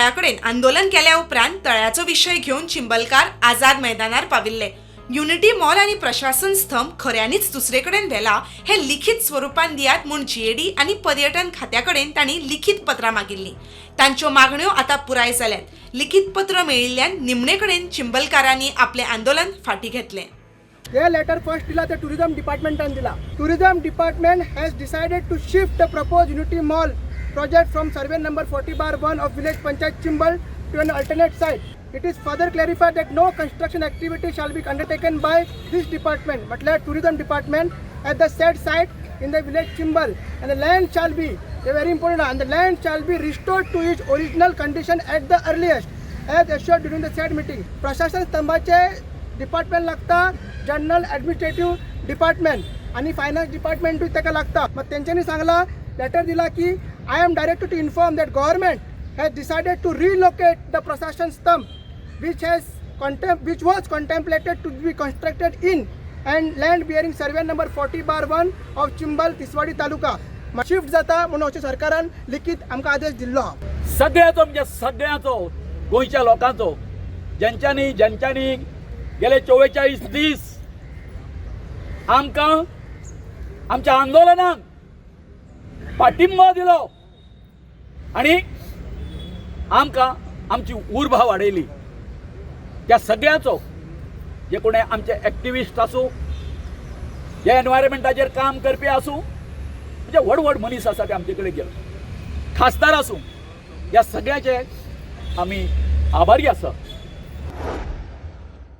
तळ्या कडेन आंदोलन केल्या उपरांत तळ्याचो विशय घेवन चिंबलकार आझाद मैदानार पाविल्ले. युनिटी मॉल आनी प्रशासन स्तंभ खऱ्यांनीच दुसरे कडेन व्हेला हें लिखीत स्वरुपान दियात म्हूण जीएडी आनी पर्यटन खात्या कडेन तांणी लिखीत पत्रां मागिल्लीं. तांच्यो मागण्यो आतां पुराय जाल्यात. लिखीत पत्र मेळिल्ल्यान निमणे कडेन चिंबलकारांनी आपलें आंदोलन फाटीं घेतलें. हे लेटर फर्स्ट दिला ते टुरिझम डिपार्टमेंटान दिला. Tourism department has decided to shift the proposed Unity Mall project from survey number 40/1 of village Panchayat Chimbel to an alternate site. It is further clarified that no construction activity shall be undertaken by this department, म्हटल्यार tourism department, at the said site in the village Chimbel and the land shall be, very important, and the land shall be restored to its original condition at the earliest, as assured during the said meeting. प्रशासन स्तंभाचे department लागता general administrative department आणि finance डिपार्टमेंटूय ताका लागता. मग तेंच्यांनी सांगला, letter दिला की I am directed to inform that government has decided to relocate the Prashasan Stambh which was contemplated to be constructed in and land bearing survey number 40/1 of Chimbel, Tiswadi taluka, shift जाता म्हणून अशें सरकारान लिखीत आमकां आदेश दिल्लो आहा. सगळ्याचो, म्हणजे सगळ्यांचो, गोंयच्या लोकांचो, ज्यांच्यानी ज्यांच्यानी गेले 44 दीस आमकां आमच्या आंदोलनाक पाठिंबो दिलो आणि आमकां आमची उर्बा वाडयली, त्या सगळ्यांचो, जे कोणी आमचे एक्टिविस्ट आसूं, जे एनवायरमेंटाचेर काम करपी आसूं, म्हणजे व्हड व्हड मनीस आसा ते आमचे कडेन गेले, खासदार आसूं, ह्या सगळ्याचे आमी आभारी आसा.